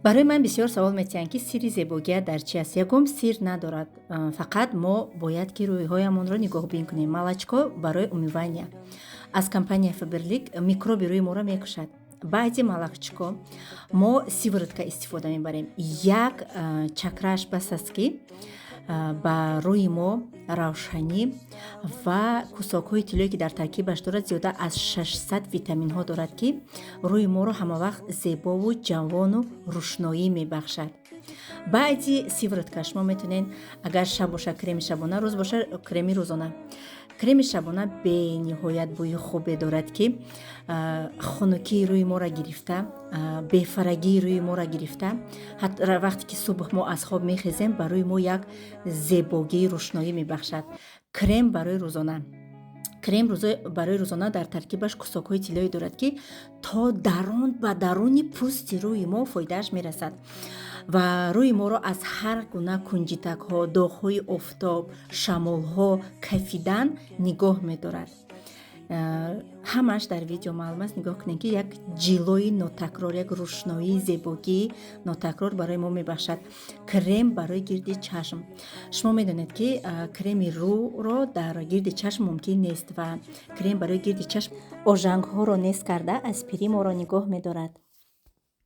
Барои ман бисёр савол метиҳанд, ки сирри зебогият дар чи аст. Ягон сир надорад, фақат мо бояд ки рӯйҳоямонро нигоҳбин кунем. Молочко барои умывания аз компания Фаберлик микроби рӯи моро мекушад. Баъди молочко мо сыворотка истифода мебарем. Як чакраш бас аст, ки ба рӯи мо равшанӣ ва кусокҳои тиллое, ки дар таркибаш дорад, зиёда аз 600 витаминҳо дорад, ки рӯи моро ҳамавақт зебову ҷавону рӯшноӣ мебахшад. Баъди сыворотка шумо метавонед, агар шаб боша, креми шабона, рӯз боша, креми рӯзона. Креми шабона бениҳоят бӯи хубе дорад, ки хунукии рӯи моро гирифта, бефарагии рӯи моро гирифта, вақте ки субҳ мо аз хоб мехезем, ба рӯи мо як зебогии рӯшноӣ мебахшад. Крем барои рӯзона, крем барои рӯзона дар таркибаш кусокҳои тиллоӣ дорад, ки то дарун ба даруни пӯсти рӯи мо фоидааш мерасад ва рӯи моро аз ҳар гуна кунҷитакҳо, доғҳои офтоб, шамолҳо кафидан нигоҳ медорад. Ҳамааш дар видео маълум аст. Нигоҳ кунед, ки як ҷилои нотакрор, як рӯшноии зебогии нотакрор барои мо мебахшад. Крем барои гирди чашм. Шумо медонед, ки креми рӯро дар гирди чашм мумкин нест, ва крем барои гирди чашм ожангҳоро нест карда, аз пирӣ моро нигоҳ медорад.